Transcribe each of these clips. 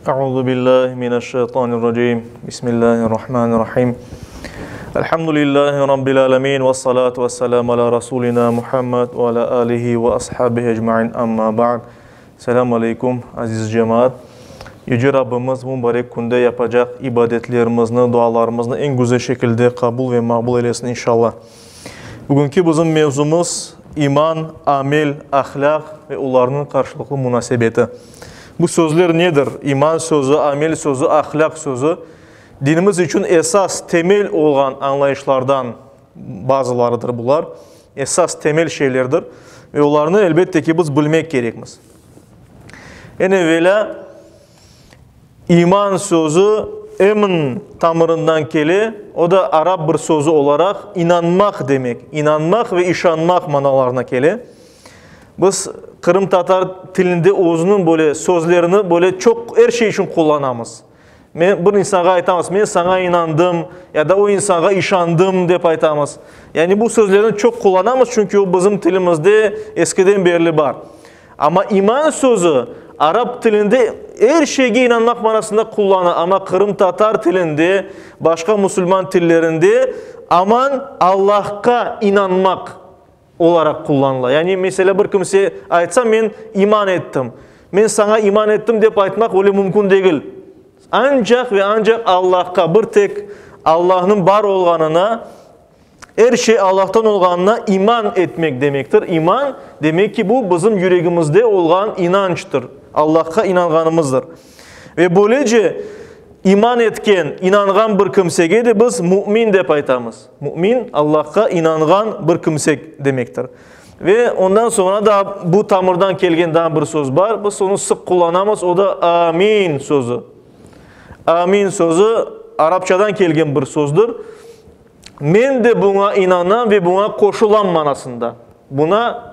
Euzu billahi mineşşeytanirracim. Bismillahirrahmanirrahim. Elhamdülillahi rabbil alamin ve salatu vesselamu ala rasulina Muhammed ve ala alihi ve ashabihi ecmain. Amma ba'd. Selam aleykum, aziz cemaat. Yüce Rabbimiz mübarek künde yapacaq ibadetlerimizni, dualarımıznı eñ güzel şekilde qabul ve maqbul eylesin inşallah. Bugünki bizim mevzumız, iman, amel, ahlâq ve olarnıñ qarşılıqlı munasebeti. Bu sözler nedir? İman sözü, amel sözü, ahlâq sözü dinimiz içün esas, temel olğan añlayışlardan bazılarıdır bular. Esas, temel şeylerdir ve olarnı, elbette ki, biz bilmek kerekmiz. Eñ evelâ, İman sözü emn tamırından kele, o da arap bir sözü olaraq inanmaq demek, inanmaq ve işanmaq manalarına kele. Biz qırımtatar tilinde özüniñ böyle sözlerini böyle çoq er şey içün qullanamız. Men bir insanğa aytamız, men saña inandım ya da o insanğa işandım dep aytamız. Yani bu sözlerni çoq qullanamız, çünki o bizim tilimizde eskiden berli bar. Amma iman sözü arap tilinde er şeyge inanmaq manasında qullana, amma qırımtatar tilinde, başqa musulman tillerinde aman Allahqa inanmaq olaraq qullanıla. Yani, meselâ, bir kimse aytsa, men iman ettim, men saña iman ettim dep aytmaq öyle mümkün degil. Ancaq ve ancaq Allahqa, bir tek Allahnıñ bar olğanına, Er şey Allahtan olğanına iman etmek demektir. İman, demek ki, bu bizim yüregimizde olğan inançtır, Allahqa inanğanımızdır. Ve böylece, iman etken, inanğan bir kimsege de biz mümin dep aytamız. Mümin, Allahqa inanğan bir kimse demektir. Ve ondan soñra da bu tamırdan kelgen daa bir söz bar, biz onı sıq qullanamız, o da amin sözü. Amin sözü arapçadan kelgen bir sözdür. Men de buña inanam ve buña qoşulam manasında. Buna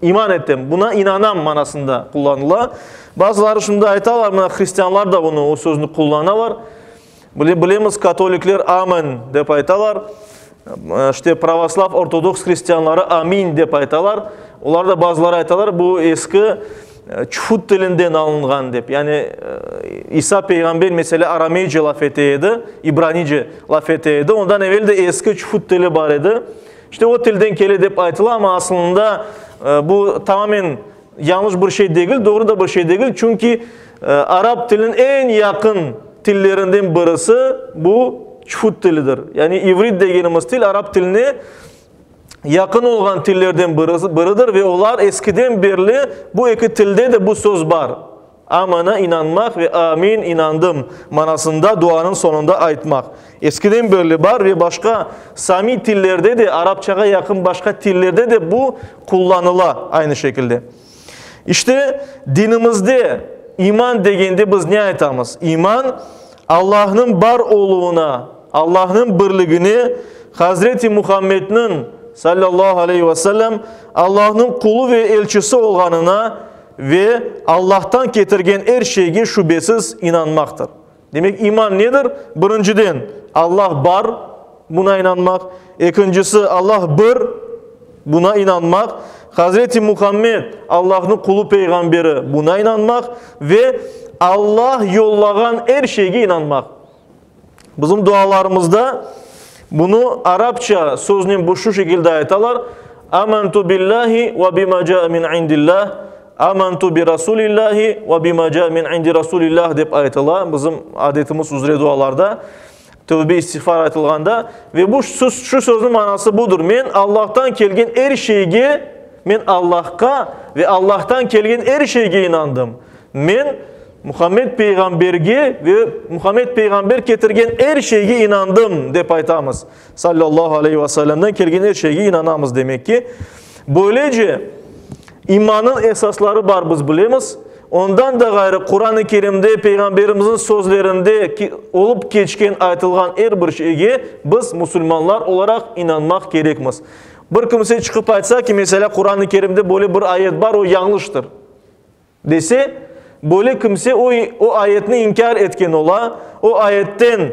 iman etem, buna inanam manasında qullanıla. Bazıları şunı da aytalar, mına hristianlar da bunı, o sözni qullanalar. Bilemiz, katolikler amen dep aytalar. İşte pravoslav, ortodoks hristianları amin dep aytalar. Olar da bazıları aytalar, bu eski Çufut tilinden alınğan dep. Yani İsa peyğamber, meselâ, arameyce laf ete edi, ibranice laf ete edi. Ondan evel de eski çufut tili bar edi. İşte o tilden kele dep aytıla, amma aslında bu tamamen yañlış bir şey degil, doğru da bir şey degil, çünki arap tiliniñ eñ yaqın tillerinden birisi bu çufut tilidir. Yani ivrit degenimiz til arap tiline yaqın olğan tillerden biridir ve olar eskiden berli bu eki tilde de bu söz bar, Amana, inanmaq ve Amin, inandım, manasında duanıñ soñunda aytmaq. Eskiden berli bar ve başqa sami tillerde de, arapçağa yaqın başqa tillerde de bu qullanıla aynı şekilde. İşte, dinimizde iman degende biz ne aytamız? İman, Allahnıñ bar oluvına, Allahnıñ birligine, Hazreti Muhammedniñ, sallallahu aleyhi ve sellem, Allahnıñ qulu ve elçisi olğanına ve Allahtan ketirgen er şeyge şübesiz inanmaqtır. Demek, iman nedir? Birinciden, Allah bar, buna inanmaq. Ekincisi, Allah bir, buna inanmaq. Hazreti Muhammed, Allahnıñ qulu peyğamberi, buna inanmaq. Ve Allah yollağan er şeyge inanmaq. Bizim dualarımızda bunı arapça söznen bu şu şekilde aytalar, Amantu billahi ve bima caa min indillah, amantu bi rasulillahi ve bima caa min indi rasulillah dep aytıla bizim adetimiz üzre dualarda, tövbe istiğfar aytılğanda. Ve bu söz, şu sözniñ manası budır, Men Allahtan kelgen er şeyge, men Allahqa ve Allahtan kelgen er şeyge inandım. Men Muhammed peyğamberge ve Muhammed peyğamber ketirgen er şeyge inandım, dep aytamız. Sallallahu aleyhi ve sellemden kelgen er şeyge inanamız, demek ki. Böylece, imannıñ esasları bar, biz bilemiz. Ondan da ğayrı, Quran-ı Kerimde, Peyğamberimizniñ sözlerinde olıp keçken, aytılğan er bir şeyge biz, musulmanlar olaraq, inanmaq kerekmiz. Bir kimse çıqıp aytsa ki, meselâ, Quran-ı Kerimde böyle bir ayet bar, o yañlıştır. Dese, böyle kimse o, o ayetni inkâr etken ola, o ayetten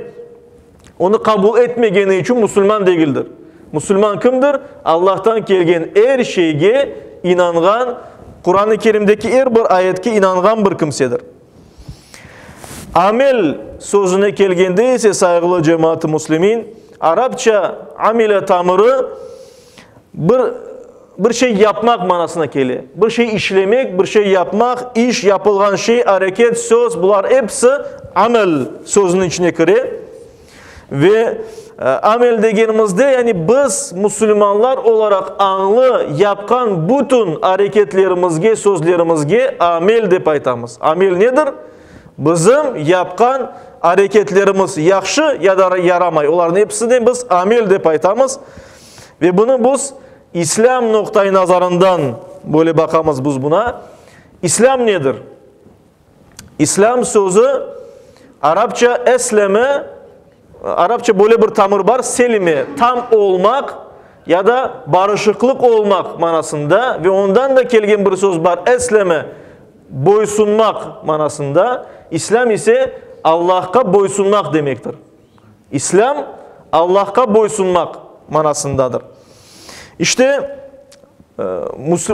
onı qabul etmegeni içün musulman degildir. Musulman kimdir? Allahtan kelgen er şeyge inanğan, Quran-ı Kerimdeki er bir ayetke inanğan bir kimsedir. Amel sözüne kelgende ise, sayğılı cemaat-ı müslimin, arapça amile tamırı bir bir şey yapmaq manasına kele. Bir şey işlemek, bir şey yapmaq, iş, yapılğan şey, areket, söz, bular episi amel sözüniñ içine kire. Ve amel degenimizde, yani biz musulmanlar olaraq añlı yapqan bütün areketlerimizge, sözlerimizge amel dep aytamız. Amel nedir? Bizim yapqan areketlerimiz yahşı ya da yaramay, olarnıñ episine biz amel dep aytamız. Ve bunı biz İslâm noqta-i nazarından böyle baqamız biz buna. İslâm nedir? İslâm sözü arapça esleme, arapça böyle bir tamır bar, selime, tam olmaq ya da barışıqlıq olmaq manasında ve ondan da kelgen bir söz bar, esleme, boysunmaq manasında. İslâm ise Allahqa boysunmaq demektir. İslâm, Allahqa boysunmaq manasındadır. İşte,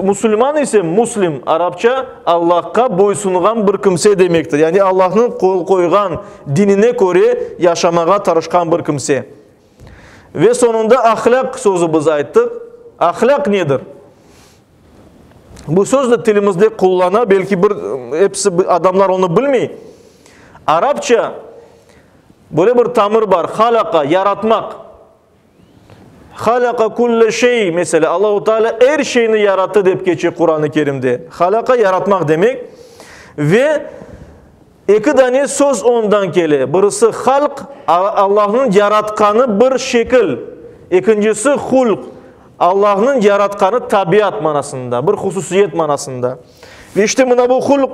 musulman ise, muslim, arapça, Allahqa boysunğan bir kimse demektir. Yani Allahnıñ qol qoyğan dinine köre yaşamağa tırışqan bir kimse. Ve soñunda ahlâq sözü biz ayttıq. Ahlâq nedir? Bu söz de tilimizde qullana, belki bir episi adamlar onı bilmey. Arapça böyle bir tamır bar, halaqa, yaratmaq. Halaqa kulle şey, mesela, Allahu Teala er şeyni yarattı dep keçe Quran-ı Kerimde. Halaqa yaratmaq demek. Ve eki dane söz ondan kele. Birisi halq, Allahnıñ yaratqanı bir şekil. Ekincisi hulq, Allahnıñ yaratqanı tabiat manasında, bir hususiyet manasında. Ve işte mına bu hulq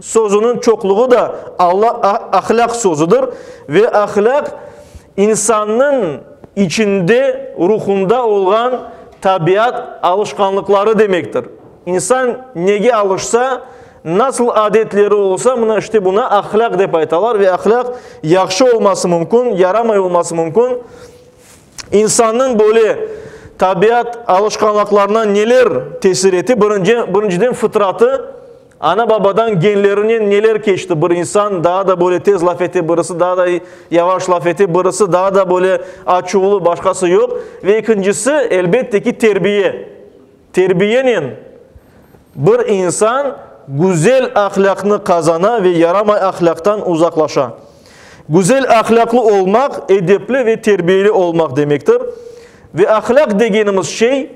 sözüniñ çoqluğı da Alla, ahlâq sözüdir. Ve ahlâq insannıñ içinde, ruhunda olğan tabiat alışqanlıqları demektir. İnsan nege alışsa, nasıl adetleri olsa, mına işte buna ahlâq dep aytalar. Ve ahlâq yahşı olması mümkün, yaramay olması mümkün. İnsannıñ böyle tabiat alışqanlıqlarına neler tesir ete? Birinci, birinciden fıtratı, ana-babadan genlerinen neler keçti? Bir insan daa da böyle tez laf ete, birisi daa da yavaş laf ete, birisi daa da böyle açuvlı, başqası yoq. Ve ekincisi, elbette ki, terbiye. Terbiyenen bir insan güzel ahlâqnı qazana ve yaramay ahlâqtan uzaqlaşa. Güzel ahlâqlı olmaq, edepli ve terbiyeli olmaq demektir. Ve ahlâq degenimiz şey,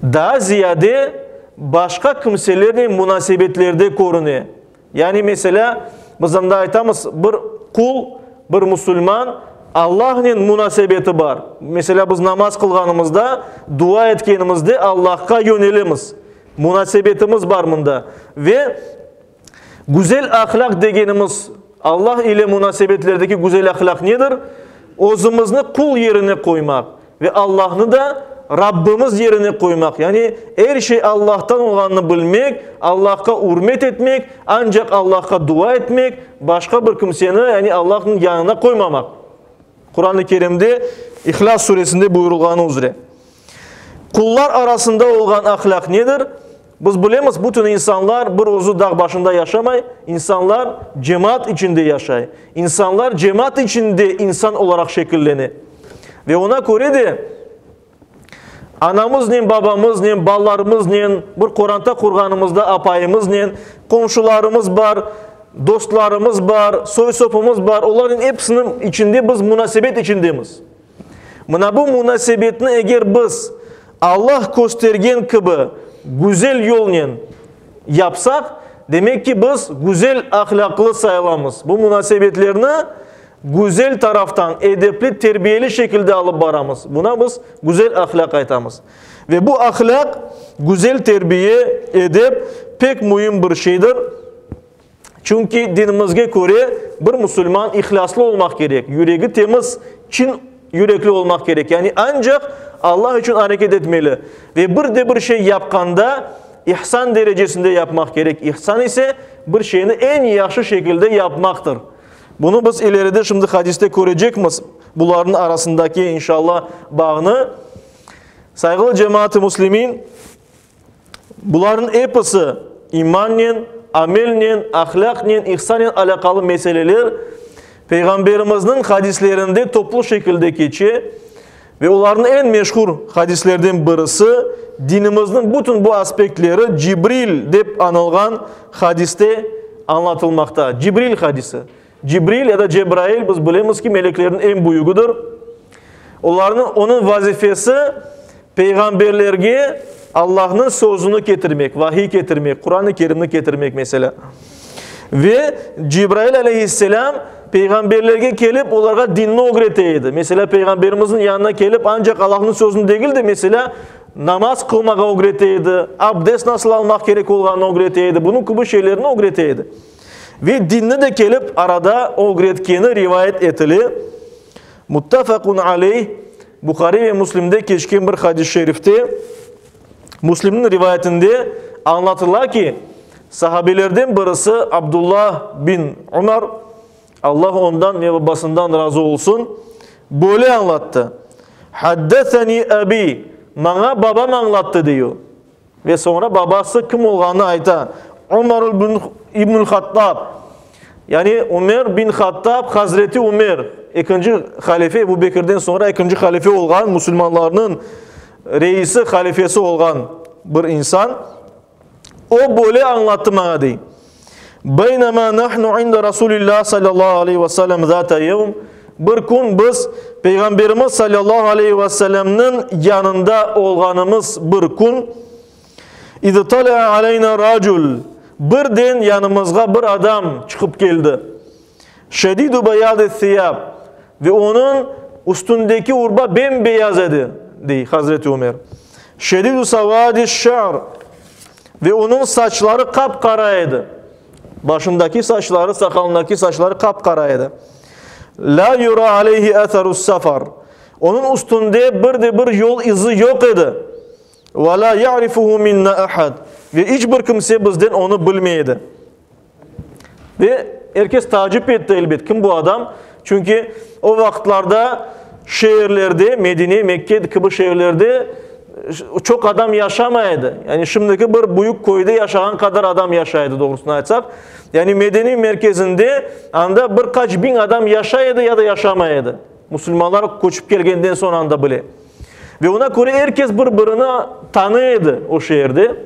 daa ziyade başqa kimselernen munasebetlerde körüne. Yani, meselâ, biz anda aytamız, bir qul, bir musulman Allahnen munasebeti bar. Meselâ, biz namaz qılğanımızda, dua etkenimizde Allahqa yönelemiz. Munasebetimiz bar mında. Ve güzel ahlâq degenimiz, Allah ile munasebetlerdeki güzel ahlâq nedir? Özümizni qul yerine qoymaq. Ve Allahnı da Rabbimiz yerine qoymaq, yani er şey Allahtan olğanını bilmek, Allahqa ürmet etmek, ancaq Allahqa dua etmek, başqa bir kimseni, yani Allahnıñ yanına qoymamaq. Quran-ı Kerimde İhlâs suresinde buyurılğanı üzre. Qullar arasında olğan ahlâq nedir? Biz bilemiz, bütün insanlar bir özü dağ başında yaşamay, insanlar cemaat içinde yaşay. İnsanlar cemaat içinde insan olaraq şekillene. Ve ona köre de anamıznen, babamıznen, balalarımıznen, bir qoranta qurğanımızda apayımıznen, qomşularımız bar, dostlarımız bar, soy-sopumız bar, olarnen episiniñ içinde biz munasebet içindemiz. Mına bu munasebetni eger biz Allah köstergen kibi güzel yolnen yapsaq, demek ki, biz güzel ahlâqlı sayılamız. Bu munasebetlerni güzel taraftan, edepli, terbiyeli şekilde alıp baramız. Buna biz güzel ahlâq aytamız. Ve bu ahlâq, güzel terbiye, edep pek müim bir şeydir. Çünki dinimizge köre, bir musulman ihlâslı olmaq kerek, yüregi temiz, çin yürekli olmaq kerek, yani ancaq Allah içün areket etmeli ve bir de bir şey yapqanda ihsan derecesinde yapmaq kerek, ihsan ise bir şeyni eñ yahşı şekilde yapmaqtır. Bunı biz ileride şimdi hadiste körecekmiz, bularnıñ arasındaki, inşallah, bağnı. Sayğılı cemaat-ı müslimin! Bularnıñ episi imannen. Amelnen, ahlâqnen, ihsanen alâqalı meseleler Peyğamberimizniñ hadislerinde toplu şekilde keçe ve olarnıñ eñ meşhur hadislerden birisi, dinimizniñ bütün bu aspektleri Cibril dep añılğan hadiste añlatılmaqta. Cibril hadisi. Cibril ya da Cebrail, biz bilemiz ki, meleklerniñ eñ büyügidir. Olarnıñ, onıñ vazifesi, peyğamberlerge Allahnıñ sözüni ketirmek, vahiy ketirmek, Quran-ı Kerimni ketirmek, meselâ. Ve Cebrail aleyhisselâm peyğamberlerge kelip, olarğa dinni ögrete edi. Meselâ, peyğamberimizniñ yanına kelip, ancaq Allahnıñ sözüni degil de, meselâ, namaz qılmağa ögrete edi, abdest nasıl almaq kerek olğanını ögrete edi, bunıñ kibi şeylerni ögrete edi. Ve dinni de kelip arada ögretkeni rivayet etile. Muttafaqun aleyh, Buhari ve Müslimde keçken bir hadis-i şerifte, Müslimniñ rivayetinde añlatıla ki, sahabelerden birisi Abdullah bin Umar, Allah ondan ve babasından razı olsun, böyle añlattı, Haddeseni abi, maña babam añlattı, diyor. Ve soñra babası kim olğanını ayta, Umar ibnül Hattab, yani Ümer bin Hattab, Hazreti Ümer, ekinci halife, Ebu Bekirden soñra ekinci halife olğan, musulmanlarnıñ reisi, halifesi olğan bir insan. O böyle añlattı maña, dey, Beynema nahnu inde Rasulillah sallallahu aleyhi ve sellem zata yevm, Bir kün biz Peyğamberimiz sallallahu aleyhi ve sellemniñ yanında olğanımız bir kün, İztala'a aleyna racul, birden yanımızğa bir adam çıqıp keldi. Şedidu beyadi thiyab, ve onıñ üstündeki urba bem-beyaz edi, dey Hazreti Ömer. Şedidu savadi şa'r, ve onıñ saçları qap-qara edi. Başındaki saçları, saqalındaki saçları qap-qara edi. La yura aleyhi etherus safar. Onıñ üstünde bir de bir yol izi yoq edi. Ve la ya'rifuhu minna ahad. Ve iç bir kimse bizden onı bilmey edi. Ve er kes taacip etti, elbet, kim bu adam? Çünki o vaqıtlarda şeerlerde, Medine, Mekke kibi şeerlerde çoq adam yaşamay edi. Yani şimdiki bir büyük köyde yaşağan qadar adam yaşay edi, doğrusını aytsaq. Yani medeniy merkezinde anda bir qaç biñ adam yaşay edi ya da yaşamay edi. Musulmanlar köçip kelgenden soñ anda bile. Ve ona köre er kes bir-birini tanıy edi o şeerde.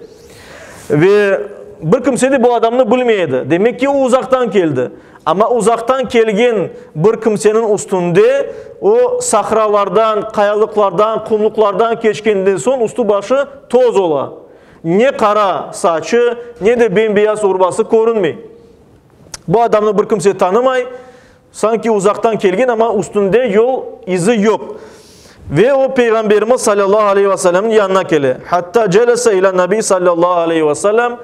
Ve bir kimse de bu adamnı bilmey edi. Demek ki, o uzaqtan keldi. Amma uzaqtan kelgen bir kimseniñ üstünde o sahralardan, qayalıqlardan, qumluqlardan keçkenden soñ üstü-başı toz ola. Ne qara saçı, ne de bem-beyaz urbası körünmey. Bu adamnı bir kimse tanımay. Sanki uzaqtan kelgen, amma üstünde yol izi yoq. Ve o Peyğamberimiz salâllahu aleyhi ve sellemniñ yanına kele. Hatta celese ilâ Nabi salâllahu aleyhi ve sellem,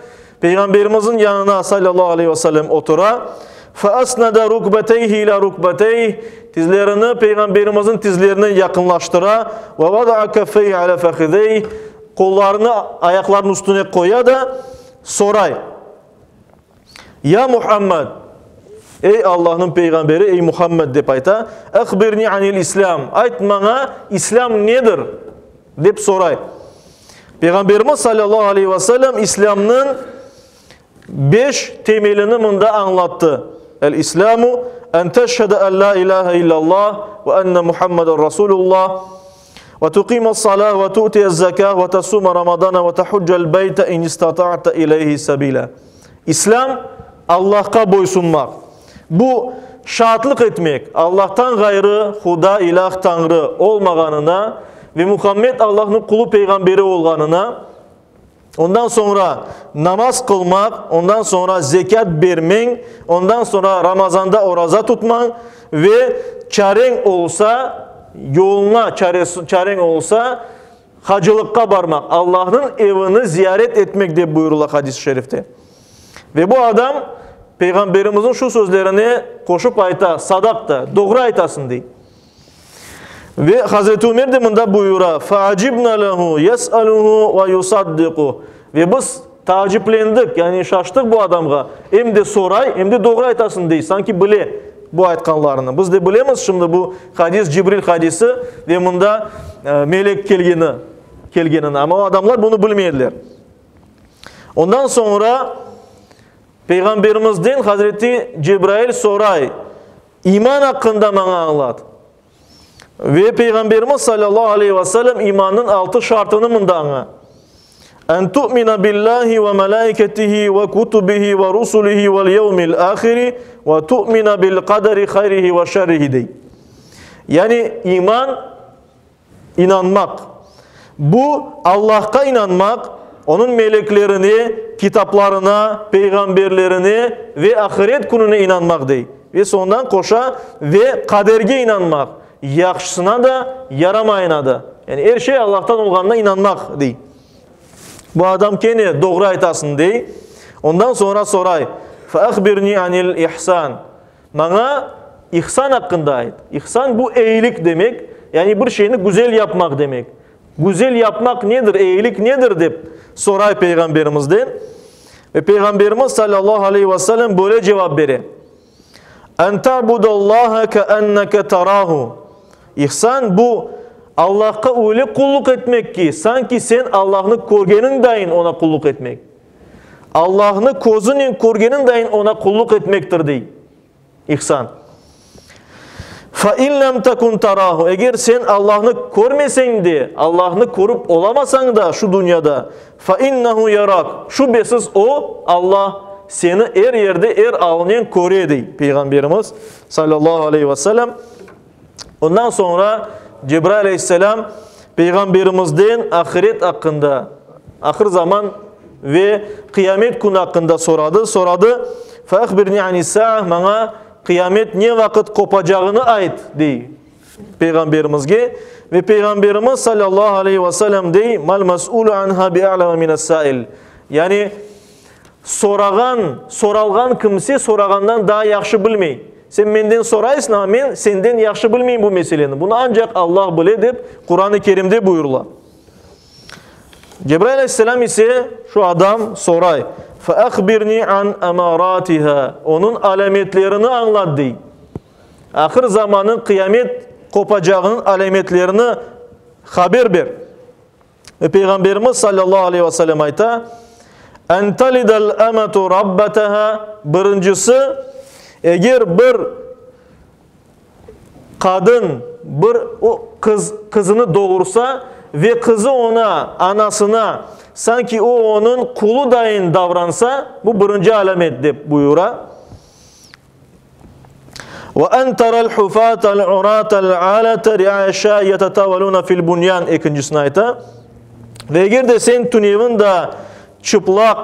Peyğamberimizniñ yanına salâllahu aleyhi ve sellem otura. Fe asnada rukbeteyhi ilâ rukbeteyh, tizlerini Peyğamberimizniñ tizlerine yaqınlaştıra. Ve vada'a keffeyhi alâ fehizeyh, qollarını ayaqlarınıñ üstüne qoya da soray. Ya Muhammed, ey Allahnıñ peyğamberi, ey Muhammed dep ayta, Ahbirni anil İslâm, ayt maña, İslâm nedir? dep soray. Peyğamberimiz salâllahu aleyhi ve sellem İslâmnıñ beş temelini mında añlattı. El-İslâmu en teşhede en lâ ilâhe illallah ve enne Muhammeden Rasulullah ve tuqimes-salâh ve tu'tiyez-zekâh ve tesume Ramadana ve tehuccel-beyte in istata'te ileyhi sebîlâ. İslâm, Allahqa boysunmaq. Bu, şaatlıq etmek, Allahtan ğayrı Huda, İlâh, Tañrı olmağanına ve Muhammed Allahnıñ qulu, peyğamberi olğanına, ondan soñra namaz qılmaq, ondan soñra zekât bermeñ, ondan soñra Ramazanda oraza tutmañ ve çareñ olsa, yoluna çareñ olsa, Hacılıqqa barmaq, Allahnıñ evini ziyaret etmek dep buyurıla hadis-i şerifte. Ve bu adam Peyğamberimizniñ şu sözlerine qoşup ayta, Sadaqta, doğru aytasıñ, dey. Ve Hazreti Ümer de mında buyura, Feacibna lehu yes'aluhu ve yusaddiquh. Ve biz taaciplendik, yani şaştıq bu adamğa, em de soray, em de doğru aytasıñ, dey, sanki bile bu aytqanlarını. Biz de bilemiz şimdi bu hadis Cibril hadisi ve mında melek kelgeni, kelgenini, amma o adamlar bunı bilmey ediler. Ondan soñra. Peyğamberimizden Hazreti Cebrail soray, İman aqqında maña añlat. Ve Peyğamberimiz salâllahu aleyhi ve sellem imannıñ altı şartını mında aña. En tu'mina billahi ve melâiketihi ve kutubihi ve rusulihi vel yevmil ahiri ve tu'mina bil qaderi hayrihi ve şerrihi dey. Yani iman inanmaq. Bu, Allahqa inanmaq, Onıñ meleklerine, kitaplarına, peyğamberlerine ve ahiret kününe inanmaq, dey. Ve soñundan qoşa, ve qaderge inanmaq, yahşısına da, yaramayına da. Yani er şey Allahtan olğanına inanmaq, dey. Bu adam kene doğru aytasıñ, dey. Ondan soñra soray, Fe ahbirni anil ihsan. Maña ihsan aqqında ayt. İhsan, bu eyilik demek, yani bir şeyni güzel yapmaq demek. Güzel yapmaq nedir, eyilik nedir dep soray Peyğamberimizden. Ve Peyğamberimiz salâllahu aleyhi ve sellem böyle cevap bere, En ta'budallaha keenneke tarahu. İhsan, bu Allahqa öyle qulluq etmek ki, sanki sen Allahnı körgeniñ dayın oña qulluq etmek. Allahnı közünen körgeniñ dayın oña qulluq etmektir, dey İhsan. Fa in lem tekun tarahu, eger sen Allahnı körmeseñ de, Allahnı körip olamasañ da şu dünyada, fa innehu yarak, şübesiz O, Allah, seni er yerde, er alınen köre, dey Peyğamberimiz, salâllahu aleyhi ve sellem. Ondan soñra Cebrail aleyhisselâm Peyğamberimizden ahiret aqqında, ahır zaman ve qıyamet künü aqqında soradı. Soradı, Fe ahbirni anis-sa'a, maña qıyamet ne vaqıt qopacağını ayt, dey Peyğamberimizge. Ve Peyğamberimiz salâllahu aleyhi ve sellem dey, Mal mes'ulu anha bi'a'leme mines-sâil. Yani, Sorağan, soralğan kimse sorağandan daa yahşı bilmey. Sen menden soraysıñ, amma men senden yahşı bilmeyim bu meseleni. Bunı ancaq Allah bile, dep Quran-ı Kerimde buyurıla. Cebrail aleyhisselam ise şu adam soray, Fe ahbirni an emaratiha, onıñ alâmetlerini añlat, dey. Ahır zamanıñ, qıyamet qopacağınıñ alâmetlerini haber ber. Ve Peyğamberimiz sallallahu aleyhi ve sellem ayta, En talidel emetu rabbeteha, birincisi, eger bir qadın bir o qız qızını doğursa ve qızı oña, anasına, sanki o onıñ qulu dayın davransa, bu birinci alâmet, dep buyura. Ve en teral hufatel uratel alete riaya şâ yetetâvelûne fil bunyan ekincisini ayta. Ve eger de sen tünevin da çıplaq,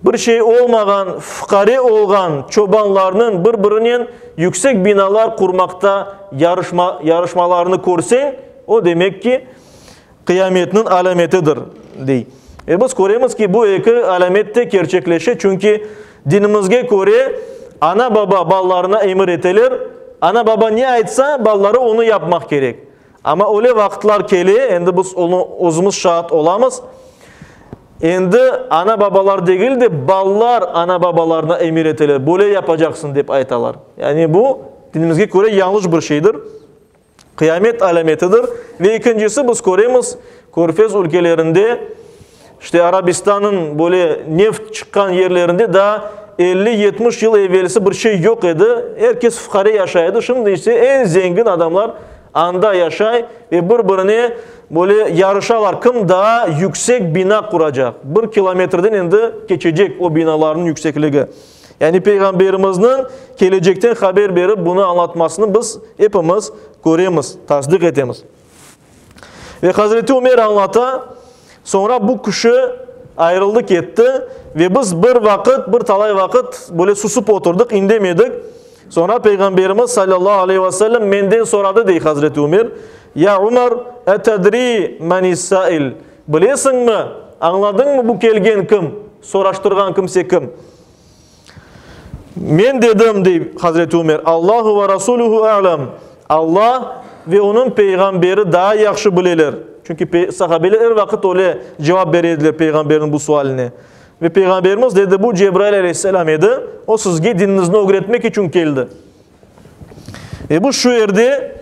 bir şey olmağan, fuqare olğan çobanlarnıñ bir-birinen yüksek binalar qurmaqta yarışma, yarışmalarını körseñ, o demek ki, qıyametniñ alâmetidir, dey. Ve biz köremiz ki, bu eki alâmet de kerçekleşe, çünki dinimizge köre ana-baba balalarına emir eteler, ana-baba ne aytsa, balaları onı yapmaq kerek. Amma öyle vaqıtlar kele, endi biz onı özümiz şaat olamız, endi ana-babalar degil de, balalar ana-babalarına emir eteler, böyle yapacaqsıñ, dep aytalar. Yani bu, dinimizge köre yañlış bir şeydir. Qıyamet alâmetidir. Ve ekincisi, biz köremiz, Körfez ülkelerinde, işte Arabistanıñ böyle neft çıqqan yerlerinde daa elli-yetmiş yıl evelsi bir şey yoq edi, er kes fuqare yaşay edi, şimdi ise eñ zengin adamlar anda yaşay ve bir-birine böyle yarışalar, kim daa yüksek bina quracaq, bir kilometrden endi keçecek o binalarnıñ yüksekligi. Yani Peyğamberimizniñ kelecekten haber berip bunı añlatmasını biz epimiz köremiz, tasdiq etemiz. Ve Hazreti Ömer añlata, soñra bu kişi ayrıldı ketti ve biz bir vaqıt, bir talay vaqıt böyle susıp oturdıq, indemedik. Soñra Peyğamberimiz sallallahu aleyhi ve sellem menden soradı, dey Hazreti Ömer, Ya Ömer, etedri menis-sail? Bilesiñmi, añladıñmı bu kelgen kim, soraştırğan kimse kim? Men dedim, dey Hazreti Ümer, Allahu ve Rasuluhu a'lem, Alla ve Onıñ Peyğamberi daa yahşı bileler. Çünki sahabeler er vaqıt öyle cevap bere ediler Peyğamberniñ bu sualine. Ve Peyğamberimiz dedi, bu Cebrail aleyhisselam edi, o sizge dininizni ögretmek içün keldi. Ve bu şu yerde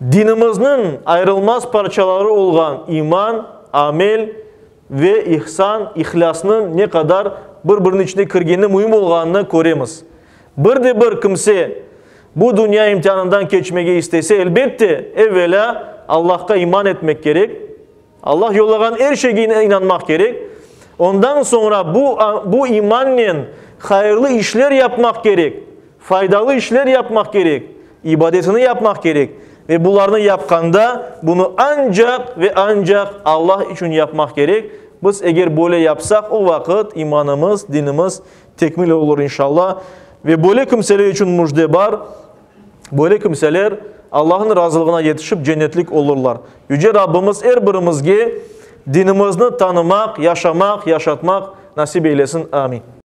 dinimizniñ ayrılmaz parçaları olğan iman, amel. ve ihsan, ihlâsnıñ ne qadar bir-biriniñ içine kirgeni müim olğanını köremiz. Bir de bir kimse bu dünya imtianından keçmege istese, elbette, evelâ Allahqa iman etmek kerek, Allah yollağan er şeyge inanmaq kerek, ondan soñra bu, bu imannen hayırlı işler yapmaq kerek, faydalı işler yapmaq kerek, ibadetini yapmaq kerek ve bularnı yapqanda bunı ancaq ve ancaq Allah içün yapmaq kerek. Biz eger böyle yapsaq, o vaqıt imanımız, dinimiz tekmil olur inşallah. Ve böyle kimseler içün müjde bar, böyle kimseler Allahnıñ razılığına yetişip cennetlik olurlar. Yüce Rabbimiz er birimizge dinimizni tanımaq, yaşamaq, yaşatmaq nasip eylesin. Amin.